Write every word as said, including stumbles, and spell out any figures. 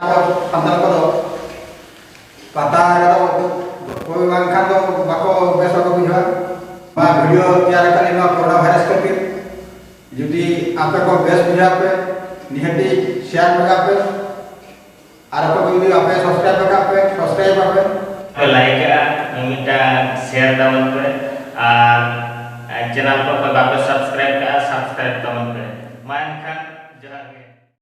ᱟᱵᱚ ᱥᱟᱱᱛᱟᱲ ᱠᱚᱫᱚ ᱯᱟᱛᱟ ᱨᱮᱫᱚ ᱚᱠᱚᱭ ᱵᱟᱝᱠᱷᱟᱱ ᱫᱚ ᱵᱟᱠᱚ ᱵᱮᱥ ᱵᱟᱠᱚ ᱵᱩᱡᱷᱟᱹᱣᱟ᱾ ᱱᱚᱣᱟ ᱵᱷᱤᱰᱤᱭᱳ ᱛᱮᱭᱟᱨ ᱟᱠᱟᱫ ᱞᱤᱧ ᱱᱚᱣᱟ ᱠᱳᱨᱳᱱᱟ ᱵᱷᱟᱭᱨᱟᱥ ᱠᱷᱟᱹᱛᱤᱨ᱾ ᱡᱩᱫᱤ ᱟᱯᱮ ᱠᱚ ᱵᱮᱥ ᱵᱩᱡᱷᱟᱹᱣ ᱯᱮ, ᱱᱤᱦᱟᱹᱛᱤ ᱥᱮᱭᱟᱨ ᱢᱮᱜᱟ ᱯᱮ᱾ ᱟᱨ ᱚᱠᱚᱭ ᱠᱚ ᱡᱩᱫᱤ ᱟᱯᱮ ᱥᱟᱵᱥᱠᱨᱟᱭᱤᱵ ᱟᱠᱟᱫ ᱯᱮ, ᱥᱟᱵᱥᱠᱨᱟᱭᱤᱵ ᱟᱯᱮ᱾ ᱯᱮ ᱞᱟᱭᱤᱠ ᱟᱜᱼᱟ, ᱢᱤᱫᱴᱟᱝ ᱥᱮᱭᱟᱨ ᱛᱟᱵᱚᱱ ᱯᱮ, ᱟᱨ ᱪᱮᱱᱮᱞ ᱠᱚ ᱯᱮ ᱵᱟᱯᱮ ᱥᱟᱵᱥᱠᱨᱟᱭᱤᱵ ᱠᱟᱜᱼᱟ, ᱥᱟᱵᱥᱠᱨᱟᱭᱤᱵ ᱛᱟᱵᱚᱱ ᱯᱮ᱾ ᱢᱟ ᱮᱱᱠᱷᱟᱱ ᱡᱚᱦᱟᱨ ᱜᱮ᱾